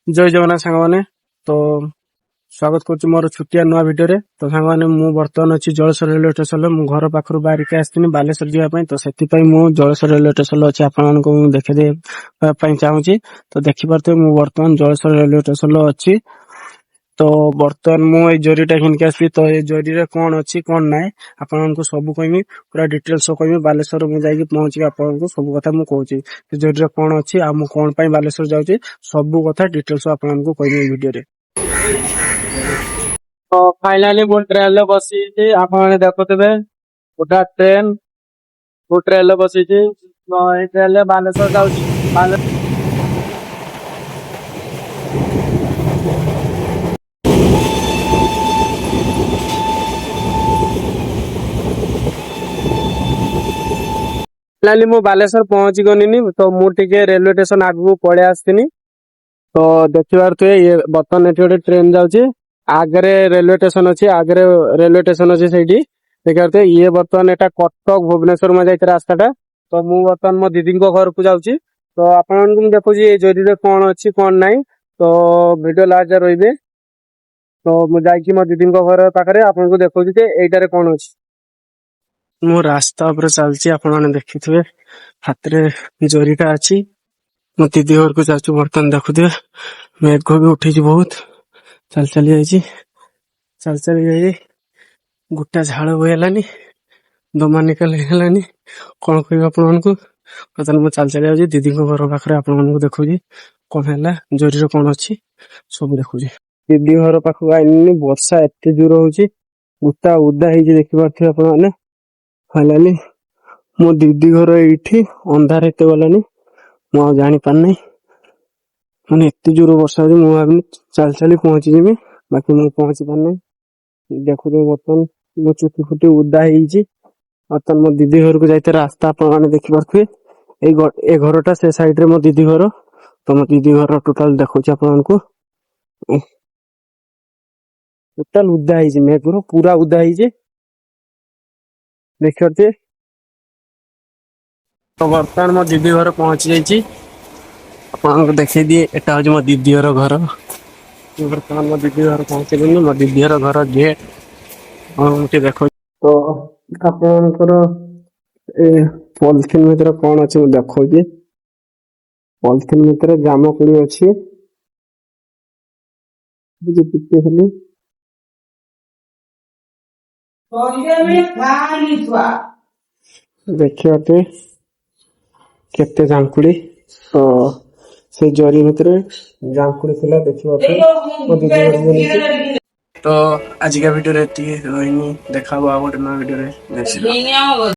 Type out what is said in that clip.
ଜୟ ଜଗନ୍ନାଥ ସାଙ୍ଗମାନେ। ତ ସ୍ୱାଗତ କରୁଛି ମୋର ଛୋଟିଆ ନୂଆ ଭିଡିଓରେ। ତ ସାଙ୍ଗମାନେ, ମୁଁ ବର୍ତ୍ତମାନ ଅଛି ଜଳେଶ୍ୱର ରେଲୱେ ଷ୍ଟେସନରେ। ମୁଁ ଘର ପାଖରୁ ବାହାରିକି ଆସିଥିଲି ବାଲେଶ୍ୱର ଯିବା ପାଇଁ। ତ ସେଥିପାଇଁ ମୁଁ ଜଳେଶ୍ୱର ରେଲୱେ ଷ୍ଟେସନରେ ଅଛି। ଆପଣମାନଙ୍କୁ ମୁଁ ଦେଖେଇ ଦେବା ପାଇଁ ଚାହୁଁଛି। ତ ଦେଖିପାରୁଥିବେ, ମୁଁ ବର୍ତ୍ତମାନ ଜଳେଶ୍ୱର ରେଲୱେ ଷ୍ଟେସନରେ ଅଛି। ତ ବର୍ତ୍ତମାନ ମୁଁ ଏଇ ଜରିଟା ଘିନିକି ଆସିବି। ତ ଏଇ ଜରିରେ କଣ ଅଛି, କଣ ନାହିଁ, ଆପଣଙ୍କୁ ସବୁ କହିବି, ପୁରା ଡିଟେଲସ କହିବି। ବାଲେଶ୍ୱର ମୁଁ ଯାଇକି ପହଞ୍ଚିକି ଆପଣଙ୍କୁ ସବୁ କଥା ମୁଁ କହୁଛି। ସେ ଜରିରେ କଣ ଅଛି ଆଉ ମୁଁ କଣ ପାଇଁ ବାଲେଶ୍ୱର ଯାଉଛି, ସବୁ କଥା ଡିଟେଲସ ଆପଣଙ୍କୁ କହିବି ଏଇ ଭିଡିଓରେ। ତ ଫାଇନାଲି ମୁଁ ଟ୍ରେନରେ ବସିଛି। ଆପଣମାନେ ଦେଖୁଥିବେ, ଗୋଟା ଟ୍ରେନ। ମୁଁ ଟ୍ରେନରେ ବସିଛି। ତ ଏଇ ଟ୍ରେନରେ ବାଲେଶ୍ୱର ଯାଉଛି। ଫାଇନାଲି ମୁଁ ବାଲେଶ୍ୱର ପହଞ୍ଚି ଗଲିନି। ତ ମୁଁ ଟିକେ ରେଲୱେ ଷ୍ଟେସନ ଆଗକୁ ପଳେଇ ଆସିଥିଲି। ତ ଦେଖିପାରୁଥିବେ, ଇଏ ବର୍ତ୍ତମାନ ଏଠି ଗୋଟେ ଟ୍ରେନ ଯାଉଛି। ଆଗରେ ରେଲୱେ ଷ୍ଟେସନ ଅଛି, ଆଗରେ ରେଲୱେ ଷ୍ଟେସନ ଅଛି ସେଇଠି ଦେଖିପାରୁଥିବେ। ଇଏ ବର୍ତ୍ତମାନ ଏଟା କଟକ ଭୁବନେଶ୍ୱର ଯାଇଛି ରାସ୍ତାଟା। ତ ମୁଁ ବର୍ତ୍ତମାନ ମୋ ଦିଦିଙ୍କ ଘରକୁ ଯାଉଛି। ତ ଆପଣଙ୍କୁ ମୁଁ ଦେଖୁଛି ଏଇ ଜରିରେ କଣ ଅଛି, କଣ ନାହିଁ। ତ ଭିଡିଓ ଲାଷ୍ଟ ଯାଏ ରହିବେ। ତ ମୁଁ ଯାଇକି ମୋ ଦିଦିଙ୍କ ଘର ପାଖରେ ଆପଣଙ୍କୁ ଦେଖଉଛି ଯେ ଏଇଟାରେ କଣ ଅଛି। ମୁଁ ରାସ୍ତା ଉପରେ ଚାଲିଛି। ଆପଣମାନେ ଦେଖିଥିବେ, ହାତରେ ଜରିଟା ଅଛି। ମୋ ଦିଦି ଘରକୁ ଯାଉଛି ବର୍ତ୍ତମାନ। ଦେଖୁଥିବେ, ମେଘ ବି ଉଠେଇଛି ବହୁତ। ଚାଲି ଚାଲି ଯାଇଛି, ଚାଲି ଚାଲି ଯାଇ ଗୋଟା ଝାଳ ବୋହିଗଲାନି, ଦମା ନିକାଲି ହେଲାନି। କଣ କହିବି ଆପଣମାନଙ୍କୁ? ବର୍ତ୍ତମାନ ମୁଁ ଚାଲି ଚାଲି ଯାଉଛି ଦିଦିଙ୍କ ଘର ପାଖରେ। ଆପଣମାନଙ୍କୁ ଦେଖୁଛି କଣ ହେଲା, ଜରିରେ କଣ ଅଛି, ସବୁ ଦେଖୁଛି। ଦିଦି ଘର ପାଖକୁ ଆଇଲିନି। ବର୍ଷା ଏତେ ଜୋର ହଉଛି, ଗୋଟା ଓଦା ହେଇଛି, ଦେଖିପାରୁଥିବେ ଆପଣମାନେ। ଫାଇନାଲି ମୋ ଦିଦି ଘର ଏଇଠି। ଅନ୍ଧାର ଏତେ ଗଲାନି, ମୁଁ ଆଉ ଜାଣିପାରୁନାହିଁ। ମାନେ ଏତେ ଜୋର ବର୍ଷା ହଉଛି, ମୁଁ ଭାବିଲି ଚାଲି ଚାଲି ପହଞ୍ଚିଯିବି, ବାକି ମୁଁ ପହଞ୍ଚି ପାରୁନାହିଁ। ଦେଖୁଥିବେ, ବର୍ତ୍ତମାନ ମୋ ଚୁଟି ଫୁଟି ଓଦା ହେଇଛି। ବର୍ତ୍ତମାନ ମୋ ଦିଦି ଘରକୁ ଯାଇଥିବା ରାସ୍ତା ଆପଣମାନେ ଦେଖିପାରୁଥିବେ। ଏଇ ଏ ଘରଟା, ସେ ସାଇଡ ରେ ମୋ ଦିଦି ଘର। ତ ମୋ ଦିଦି ଘର ଟୋଟାଲ ଦେଖୁଛି ଆପଣମାନଙ୍କୁ। ଟୋଟାଲ ଓଦା ହେଇଛି, ମେଘରୁ ପୁରା ଓଦା ହେଇଛି, ଦେଖିପାରୁଥିବେ। ତ ବର୍ତ୍ତମାନ ମୋ ଦିଦି ଘର ପହଞ୍ଚି ଯାଇଛି। ଆପଣଙ୍କୁ ଦେଖେଇ ଦିଏ, ଏଟା ହଉଛି ମୋ ଦିଦି ଘର ଘର। ମୁଁ ବର୍ତ୍ତମାନ ମୋ ଦିଦି ଘର ପହଞ୍ଚିଲିନି। ମୋ ଦିଦି ଘର ଘର ଗେଟ୍ ଆପଣଙ୍କୁ ଟିକେ ଦେଖଉଛି। ତ ଆପଣଙ୍କର ଏ ପଲିଥିନ ଭିତରେ କଣ ଅଛି, ମୁଁ ଦେଖଉଛି। ପଲିଥିନ ଭିତରେ ଜାମୁକୋଳି ଅଛି। ବୁଝି ଟିକେ ଖାଲି ଦେଖିପାରୁଥିବେ କେତେ ଜାମୁକୋଳି। ତ ସେଇ ଜରି ଭିତରେ ଜାମୁକୋଳି ଥିଲା, ଦେଖିପାରୁଥିବେ। ମୋ ଦିଦି ଘରକୁ ନେଇଛି। ତ ଆଜିକା ଭିଡିଓରେ ଏତିକି ରହିନି। ଦେଖା ହବ ଆଉ ଗୋଟେ ନୂଆ ଭିଡିଓରେ। ଜୟ ଶ୍ରୀରାମ।